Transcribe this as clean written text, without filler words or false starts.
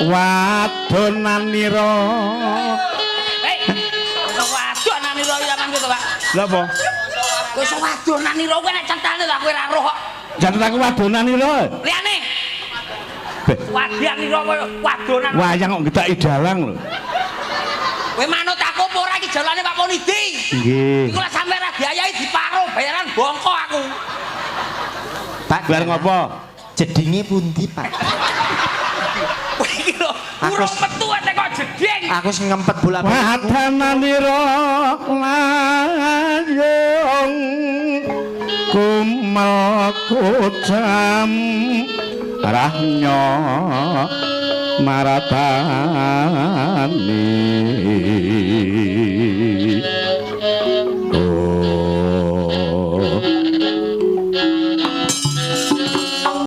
Wadonanira. Hei, iso wadonanira iki sampean to, Pak. Lha apa? Kowe iso wadonanira kowe nek centane lho aku ora roh kok. Jangan aku wadonanira. Liyane. Beh. Wadianira koyo wadonan. Wayang kok gedaki dalang lho. Kowe manut aku apa ora iki jalane Pak Ponidi? Nggih. Iku lek sampe ra diayahi diparo bayaran bongko aku. Pak, Bar ngopo? Jedinge pundi, Pak? Kowe iki lho, urung metu ate kok jeding. Aku sing ngempet bola-bali. Wadananira layung kumel kujam rahnya maratani.